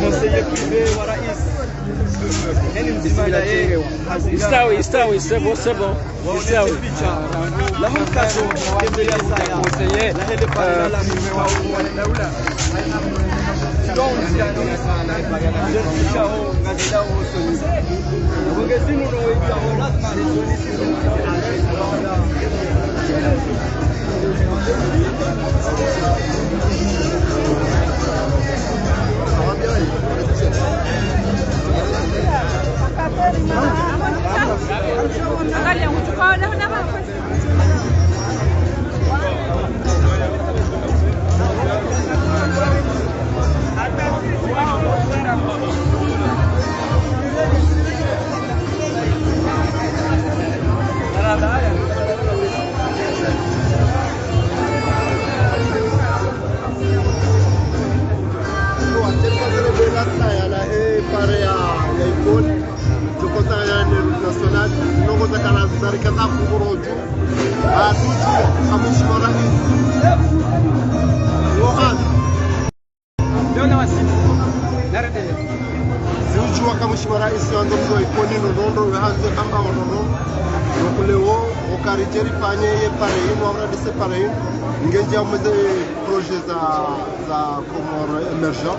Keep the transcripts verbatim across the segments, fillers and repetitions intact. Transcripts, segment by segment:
Conseiller privé wa rais. Istawi, istawi, c'est bon, c'est bon. Istawi. Conseiller, euh, Pare ya, ya Ikoni, djo kotsa ya ne route nationale, ndrongoo za kana zarika za kungoro dju. Ah, tutu, kamushimara isi. Wohan. Leo na wasifu. Naredele. Ziudjuwa kamushimara isi, wando mdru wa Ikoni, no nondo, we hanze kamba wa nondo. Donc leo, o kari djeri fanye ye pare inu, wa mradise pare inu. Ngendji ya mweze projet za, za Comores émergent.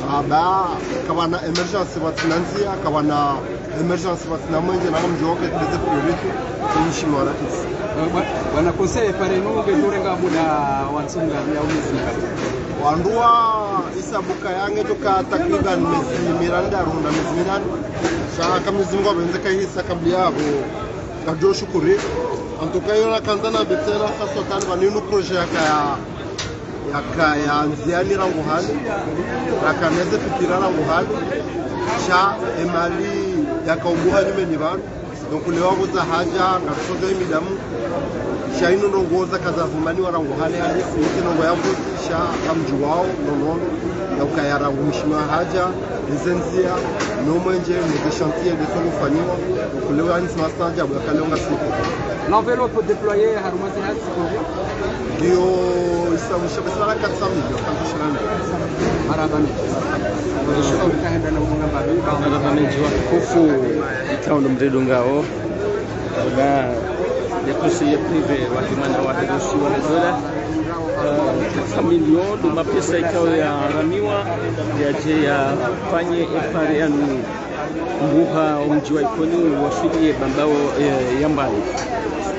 Ah, ba, kawana émergence pvatsina ndzia, kawana émergence pvatsina mwenje, na kamdjo ke teze priorité, mheshimiwa rais. Eh, bwa-, bwana conseiller, pare inu nge dure nga muda wa ntsonga ya umezi. Wandru wa isabuka yange djoka takriban mezi miraru, nda mezi minane. Sha ka Mwenyezi Mungu apvendze kahisa kabla yapvo. Kadjo shukuri. En tout cas, yo nakandza na betela, haswatan pvanu inu projet yakaya, yakaya ndziani rangu hale. Rakaneze fikira rangu hale. Sha emali yakaubuha nyumeni pvanu. Donc, leo apvo za hadja, ngaritsoza imidamu. Sha inu ndrongoo zaka zavumaniwa rangu hale, hale, isi ndrongoo yapvo, sha kamdjuwao, no nondo, yaukaya rangu mheshimiwa hadja, eze ndzia, no mwenje, ne ze chantier, nde zo ufanyiwa. Donc, leo ani sina stanja, bwa kaleo ngasi. L'enveloppe déployée, harumwa zi hazi, combien? Ngiyo, isa mwisho, pesa la quatre cent millions, kanto shirani. Marahaba menji. Marahaba menji watukufu, ikao ndo mridungao. Kuna le conseiller privé wa dimana wa Herosi wa Lezola. Eh, quatre cent millions ndo mapesa ikao ya ramiwa, yadje yafanye epare yanu mbuha omdji wa Ikoni waswili ye bambao, eh, ya mbali.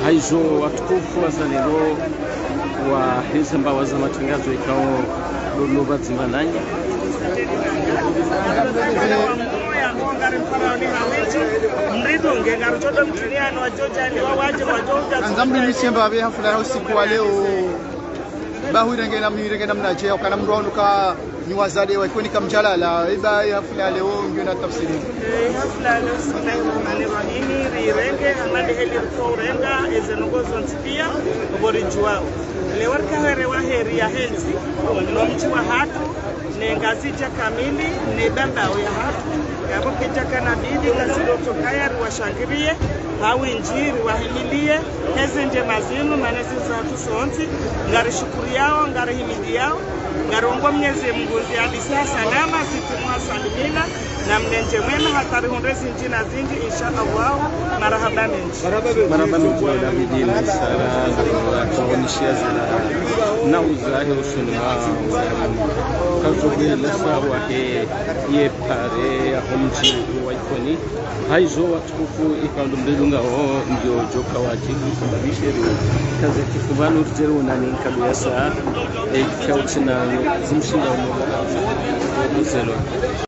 Haizo watukufu wazalendo waheze mbawa za matangazo ikao ndo, ndo pvadzima nanyi. Mridunge, ngaridjo do mtuniano, wadjo djani, wawadje, wadjo udja. Anza mdru nisiemba abe hafula ya usiku wa leo. Ba huirenge na mnirenge na mnache, ukana mdru waonuka nyi wazade wa Ikoni kamdjalala, iba ya hafula leo ngiyo na tafsiri. Eh, hafula leo, bismillahirrahmanirrahim, rirenge, hamade heli riko urenga, eze ndrongoo zontsi pia, opvo ridjuwao. Leo rika here wa heri ya hentsi, no mdji wa hatru, ne Ngazidja kamili, ne bambao ya hatru, yapvo kedjaka na bidi, ngasi ndo tokaya riwashangiriye, ha windji riwahimidiye, heze ndjema zinu, mana zinu za hatru sontsi, ngarishukuriyao, ngarihimidiyao, ngarongoa Mwenyezi Mungu nzi hadisi ha salama, zitimu ha salimina, na mnenje mwema, hata rihundre zindji na zindji, insha Allah, marahaba menji. Marahaba menji, David, ni sala, ndo, ndo, ndo, nishia zila, na uzahe usoni wa, kazo bwile sawa he, ye pare, ya homji, wa Ikoni. Haizo watukufu, ikao ndo mridungao, ngiyo djoka wadjibu, sababishe ri, kaze kifubano, ridjere unani, kabla ya saa, e, ikao tsina, zimshinda umo, umo zelo.